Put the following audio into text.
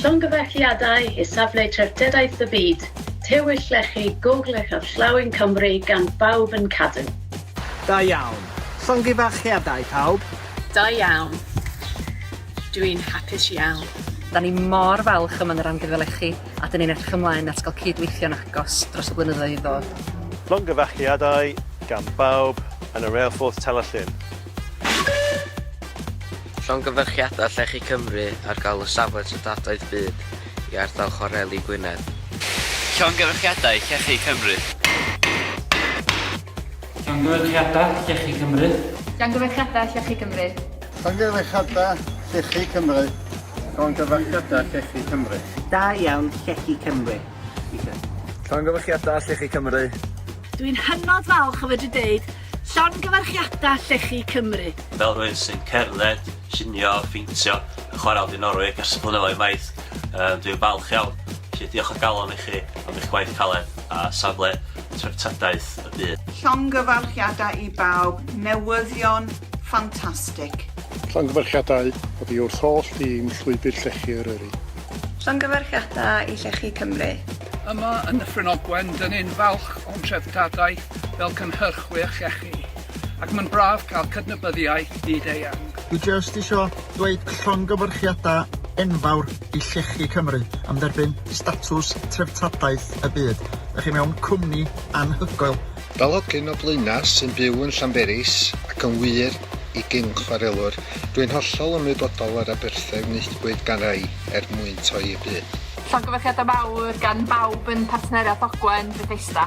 Llongyfarchiadau i safle treftadaeth y byd, Tirwedd Llechi Gogledd Orllewin Cymru gan bawb yn Cadw. Da iawn. Llongyfarchiadau pawb. Da iawn. Dwi'n hapus iawn. Da ni mor falch yma yn yr Amgueddfa Lechi a 'dyn ni'n edrych ymlaen at gael cyd-weithio'n agos dros y blynyddoedd i ddod. Llongyfarchiadau gan bawb yn y Reilffordd Talyllyn. Llongyfarchiadau Llechi Cymru ar gael y safle treftadaeth byd i ardal chwareli Gwynedd. Llongyfarchiadau Llechi Cymru. Llongyfarchiadau Llechi Cymru. Llongyfarchiadau Llechi Cymru. Llongyfarchiadau Llechi Cymru. Llongyfarchiadau Llechi Cymru. Da iawn Llechi Cymru. Llongyfarchiadau Llechi Cymru. Dwi'n hynod falch o fedru deud Llongyfarchiadau Llechi Cymru. Fel rhywun sy'n cerdded, llunio, pheintio yn chwarel Dinorwig ers blynyddoedd maith, yym dwi'n falch iawn. Felly diolch o galon i chi am eich gwaith caled a safle treftadaeth y byd. Llongyfarchiadau i bawb, newyddion ffantastig. Llongyfarchiadau oddi wrth holl dîm Llwybr Llechi Eryri. Llongyfarchiadau i Llechi Cymru. Yma yn Nyffryn Ogwen, dyn ni'n falch o'n treftadaeth fel cynhyrchwyr llechi, ac mae'n braf cael cydnabyddiaeth byd-eang. Dwi jyst isio dweud llongyfarchiadau enfawr i Llechi Cymru am dderbyn statws treftadaeth y byd. Dach chi mewn cwmni anhygoel. Fel hogyn o Blaenau sy'n byw yn Llanberis ac yn wir i gyn-chwarelwr, dwi'n hollol ymwybodol o'r aberthau wnaethpwyd gan rai er mwyn toi y byd. Llongyfarchiadau mawr gan bawb yn Partneriaeth Ogwen, Bethesda.